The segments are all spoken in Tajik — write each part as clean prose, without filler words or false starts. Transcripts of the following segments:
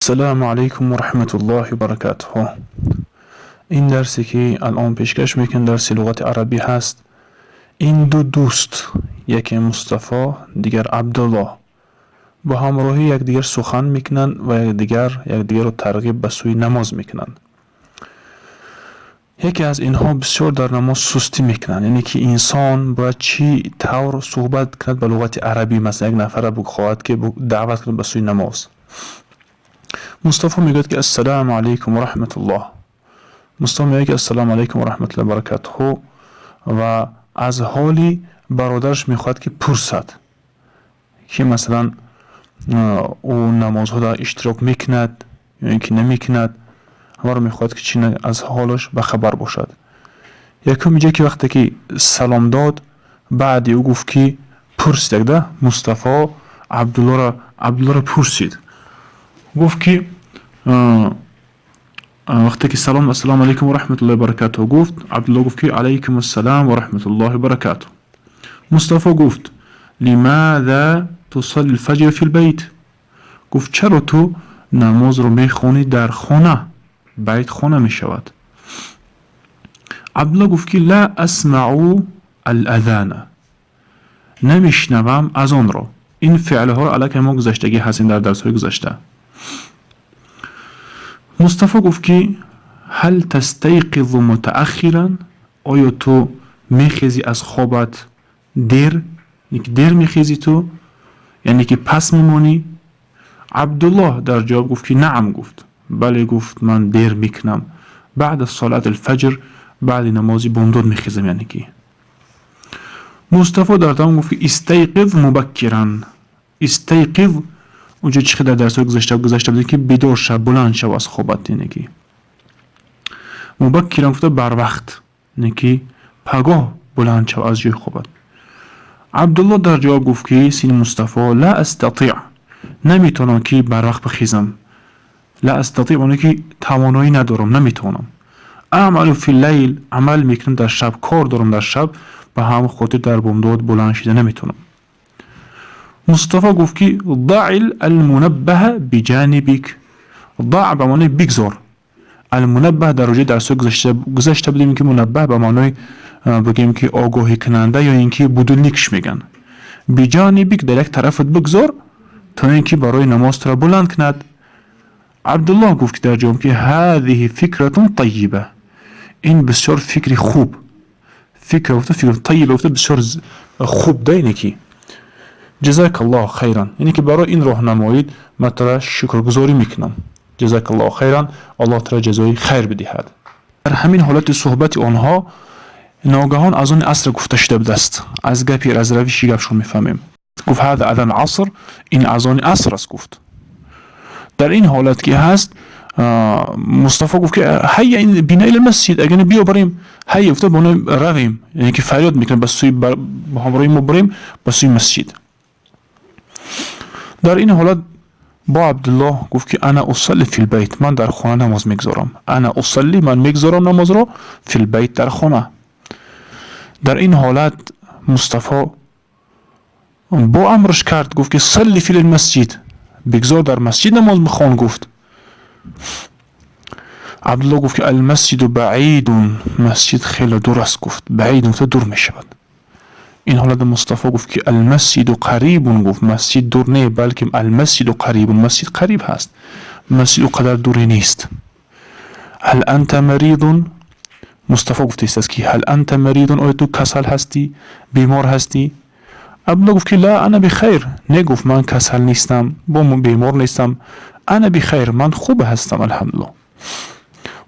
Ассалому алайкум ва раҳматуллоҳи ва баракатуҳ. Ин дарсе, ки алон пешкаш мекунем, дарси луғати арабӣ ҳаст. Ин ду дӯст, яке Мустафо, дигар Абдуллоҳ, бо ҳамроҳӣ якдигар сухан мекунанд ва якдигарро тарғиб ба сӯи намоз мекунанд. Яке аз инҳо бисёр дар намоз сустӣ мекунанд, яъне ки инсон бояд чӣ тавр суҳбат кунад ба луғати арабӣ, масалан, як нафарро хоҳад, ки даъват кунад ба сӯи намоз. Мустафо мегӯяд, ки ассалому алайкум ва раҳматуллоҳ. Мустафо мегӯяд, ки ассалому алайкум ва раҳматуллоҳи баракатуҳу, ва аз ҳоли бародараш мехоҳад, ки пурсад, ки масалан ӯ намозҳода иштирок мекунад ё ин ки намекунад. Ҳамаро мехоҳад, ки чи аз ҳолаш бахабар бошад. Якум иҷа, ки вақте ки салом дод, баъди ӯ гуфт, ки пурсид да Мустафо Абдуллоро пурсид, гуфт, ки вақте ки салом ассалому алайкум ва раҳматуллоҳи баракатуҳ гуфт, Абдулло гуфт, ки алайкум ассалом ва раҳматуллоҳи баракатуҳ. Мустафо гуфт: лимаза тусалли лфаҷр фи лбайт? Гуфт: чаро ту намозро мехонӣ дар хона? Байт хона мешавад. Абдулло гуфт, ки ла асмау алазана, намешнавам азонро. Ин феълҳоро аллакай мо гузаштагӣ ҳастем дар дарсҳои гузашта. Мустафо гуфт, ки ҳал тастайқизу мутааххиран? Оё ту мехезӣ аз хобат дер, дер мехезӣ ту, яъне ки пас мемонӣ? Абдуллоҳ дар ҷавоб гуфт, ки наам, гуфт, бале, гуфт, ман дер мекунам, баъда салати алфаҷр, баъди намози бомдод мехезам. Яъне ки Мустафо дар давом гуфт, ки истайқиз мубаккиран. Истайқиз унҷо чӣ дар дарсҳои гузашта будем, ки бедор шав, баланд шав аз хобат. Яъне ки мубаккиран гуфта барвақт, яъне ки пагоҳ баланд шав аз ҷои хобат. Абдулло дар ҷавоб гуфт, ки сини Мустафо ла астатиъ, наметавонам, ки барвақт бихезам. Ла астатиъ оне ки тавоноӣ надорам, наметавонам. Аъмалу фи лайл, амал мекунам дар шаб, кор дорам дар шаб, ба ҳамон хотир дар бомдод баланд шида наметавонам. Мустафо гуфт, ки даъ алмунаббаҳа биҷанибик. Даъ ба маънои бигзор, алмунаббаҳ дар рӯҷаи дарсҳои гузашта будем, ки мунаббаҳ ба маънои бигӯем, ки огоҳикунанда ё ин ки будильникш мегӯянд. Биҷанибик, дар як тарафат бигзор, то ин ки барои намоз туро баланд кунад. Абдуллоҳ гуфт, ки дар ҷавоб, ки ҳазиҳи фикратун тайиба, ин бисёр фикри хуб. Фикр гуфта, фикр тайиба гуфта, бисёр хуб да, ине ки ҷазакаллоҳу хайран, яъне ки барои ин роҳнамоид ман тура шукргузорӣ мекунам. Ҷазакаллоҳу хайран, Аллоҳ тура ҷазои хайр бидиҳад. Дар ҳамин ҳолати суҳбати онҳо ногаҳон азони аср гуфта шуда будааст. Аз гапи, аз равиши гапшон мефаҳмем. Гуфт: ҳаза азан аср, ин азони аср аст, гуфт. Дар ин ҳолат ки ҳаст, Мустафо гуфт, ки ҳайя бина ила масҷид, агар биё барем. Ҳайя гуфта бо равем, яъне ки фарёд мекунад ба сӯи, ба ҳамроҳи мо барем ба сӯи масҷид. Дар ин ҳолат бо Абдуллоҳ гуфт, ки ана усалли филбайт, ман дар хона намоз мегузорам. Ана усалли, ман мегузорам намозро, филбайт, дар хона. Дар ин ҳолат Мустафо бо амрш кард, гуфт, ки салли фил масҷид, бигзор дар масҷид намоз бихон, гуфт. Абдулло гуфт, ки алмасҷиду баидун, масҷид хеле дур аст, гуфт. Баидун гуфта дур мешавад. Ин ҳолат Мустафо гуфт, ки алмасҷиду қарибун, гуфт, масҷид дур не, балки алмасҷиду қарибун, масҷид қариб ҳаст, масҷид ӯ қадар дуре нест. Ҳал анта маридун? Мустафо гуфтааст, ки ҳал анта маридун, оё ту касал ҳастӣ, бемор ҳастӣ? Абдулло гуфт, ки ла, ана бихайр, не, гуфт, ман касал нестам, бо бемор нестам. Ана бихайр, ман хуб ҳастам, алҳамдулилло.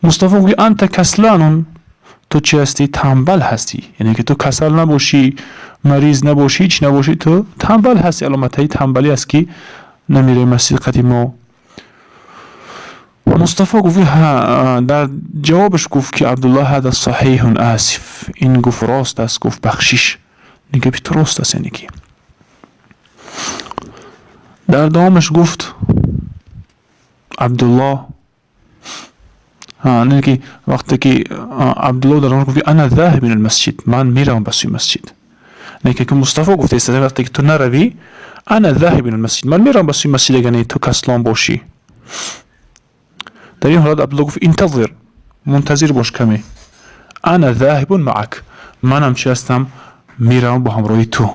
Мустафо гуфт: анта касланун, ту чӣ ҳастӣ? Тамбал ҳастӣ. Яъне ки ту касал набошӣ, мариз набошӣ, ҳеҷ набошӣ, ту тамбал ҳастӣ. Аломатҳои тамбалӣ аст, ки намеравӣ масҷид қати мо. Мустафо гуфт, дар ҷавобаш гуфт, ки Абдуллоҳ ҳада саҳиҳун, асиф, ин гуфт рост аст, гуфт, бахшиш, ин гапи ту рост аст. Яъне ки дар давомаш гуфт Абдуллоҳ, не ки вақте ки Абдуллоҳ дар он гуфт, ки ана заҳиб ила масҷид, ман меравам ба сӯи масҷид. Не ки Мустафо гуфтааст, вақте ки ту наравӣ, ана заҳиб ила масҷид, ман меравам ба сӯи масҷид, агар не ту каслон бошӣ. Дар ин ҳолат Абдулло гуфт: انتظر, мунтазир бош каме, أنا ذاهب معك, манам чи ҳастам, меравам бо ҳамроҳи ту.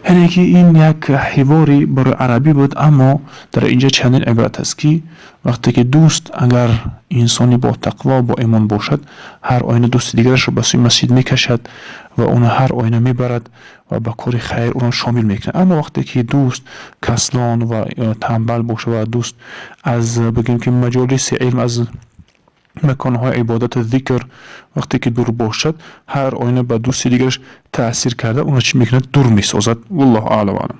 Яъне ки ин як ҳивори барои арабӣ буд, аммо дар инҷа чандин ибрат аст, ки вақте ки дӯст агар инсони бо тақво, бо имон бошад, ҳар оина дӯсти дигарашро ба сӯи масҷид мекашад ва уно ҳар оина мебарад ва ба кори хайр уно шомил мекунад. Аммо вақте ки дӯст каслон ва танбал бошад ва дӯст аз, бигӯем ки, маҷолиси илм, аз маконҳои ибодату зикр вақте ки дур бошад, ҳар оина ба дӯсти дигараш таъсир карда, уно чӣ мекунад? Дур месозад. Валлоҳу аълам. Алам.